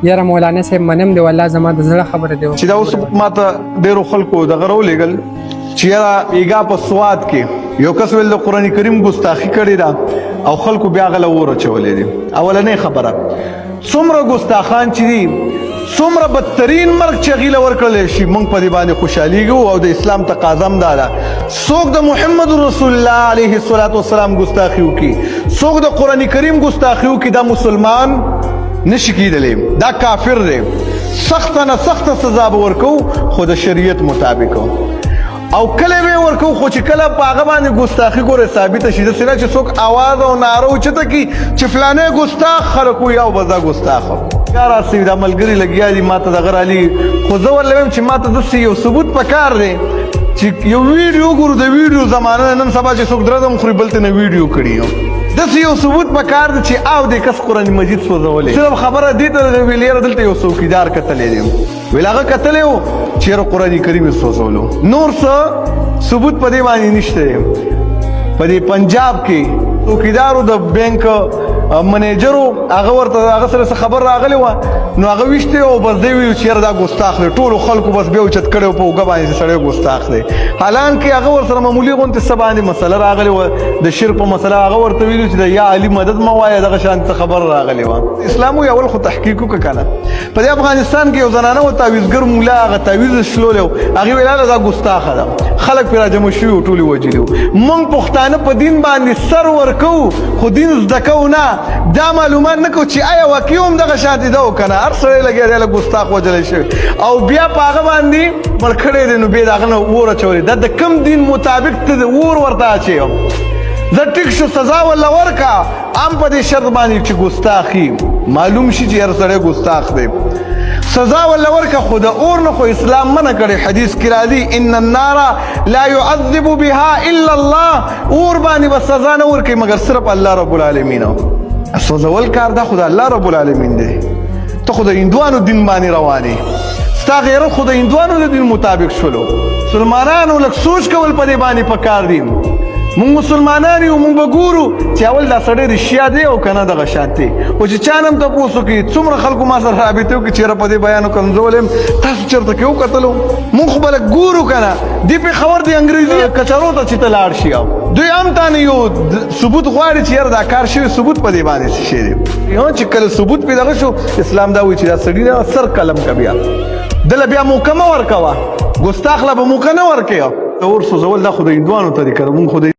یاره مولانا صاحب منم دی والله، زما د زړه خبره دی. چې دا اوس ماته ډیرو خلکو دغه راولېږل چې یاره بیګا په سوات کې یو کس ویل د قرآن کریم ګستاخي کړې ده او خلکو بیا غله اور اچولې دي. اولنۍ خبره، څومره ګستاخان چې دي، څومره بدترین مرګ چې هغوی له ورکړلی شي، موږ په دې باندې خوشحالېږو او د اسلام تقاضا هم دا ده. څوک د محمد رسول الله علیه الصلاة والسلام ګستاخي وکړي، څوک د قرآن کریم ګستاخي وکړي، دا مسلمان نشي کېدلی، دا کافر دی. سخته نه سخته سزا به ورکو، خو د شریعت مطابق او کله به ورکو، خو چې کله په هغه باندې ګستاخي ګوره ثابته شي، داسې نه چې څوک اواز او ناره اوچته کړي چې فلانی ګستاخ، خلک وایي او بس دا ګستاخ. یا راسي دا ملګري لګیا دي ماته دغه رالي، خو زه ورله وایم چې ماته داسې یو ثبوت پکار دی چې یو ویډیو ګورو. د ویډیو زمانه نن سبا چې څوک درځم خوري بل ته نه ویډیو کړي، داسې یو ثبوت پکار دی چې او دې کس قرآن مجید سوځولی. صرف خبره دې ته ویل، یاره دلته یو څوکیدار کتلی دی، ویل هغه کتلی و چې یاره قرآن کریم یې سوځولو، نور څه ثبوت په دې باندې نشته دی. په دې پنجاب کې څوکیدارو د بانک منیجرو هغه ورته هغه سره څه خبر راغلی وه، نو هغه ویشتی او بس دی ویل چې یاره دا ګستاخ دی. ټولو خلکو بس بیا اوچت کړی په اوږه باندې سړی ګستاخ دی، حالانکه هغه ورسره معمولي غونتې څه باندې مسله راغلې وه، د شرک په مسله. هغه ورته ویلو چې د یا علي مدد مه وایه، دغه شان څه خبر راغلې وه. اسلام وایي اول خو تحقیق وکړه که نه. په دې افغانستان کې یو زنانه و تعویذګر مولا هغه تعویذ شلولی و، هغې ویل هله دا ګستاخه ده، خلک پرې راجمع شوي وو، ټول یې وژلي وو. موږ پښتانه په دین باندې سر ورکوو خو دین زده کوو نه، دا معلومات نه کوو چې آیا واقعي هم دغه شانتې ده او که نه. هر سړی لګیا دی له ګستاخ وژلی شوی او بیا په هغه باندې مړ کړی دی، نو بیا د هغه نه اور اچولی. دا د کوم دین مطابق ته د اور ورته اچوې؟ زه ټیک شو، سزا ولا ورکا، ام په دې شرط باندې چې ګستاخي معلوم شي چې هر سړی ګستاخ دی، سزا ولا ورکا، خو د اور نه خو اسلام منع کړی. حدیث کې راځي ان النار لا يعذب بها الا الله، اور باندې به سزا نه ورکوي مګر صرف الله رب العالمین. سوځول کار دا خو د الله رب العالمین دی، ته خو د هندوانو دین باندې روان یې، ستا غیرت خو د هندوانو د دین مطابق شولو. مسلمانانو لږ سوچ کول په دې باندې پکار دي. مونږ مسلمانان یو، مونږ به ګورو چې اول دا سړی رښتیا دی او که نه دغه شان دی. خو چې چا نه هم تپوس وکړي، څومره خلکو ما سره رابطه وکړي چې یاره په دې بیان وکړم، زه ولیم تاسو چېرته کې وکتلو؟ مونږ خو به لږ ګورو که نه. دې پېښور د انګریزي کچرو ته چې ته لاړ شي، دوی هم تا نه یو ثبوت غواړي چې یاره دا کار شوی، ثبوت په دې باندې څه شی دی. چې کله ثبوت پې دغه شو، اسلام دا وایي چې دا سړي نه سر قلم که بیا دله بیا موقع مه ورکوه، ګستاخ له به موقع نه ورکوې. د اور سوځول دا خو د هندوانو طریقه ده، مونږ خو د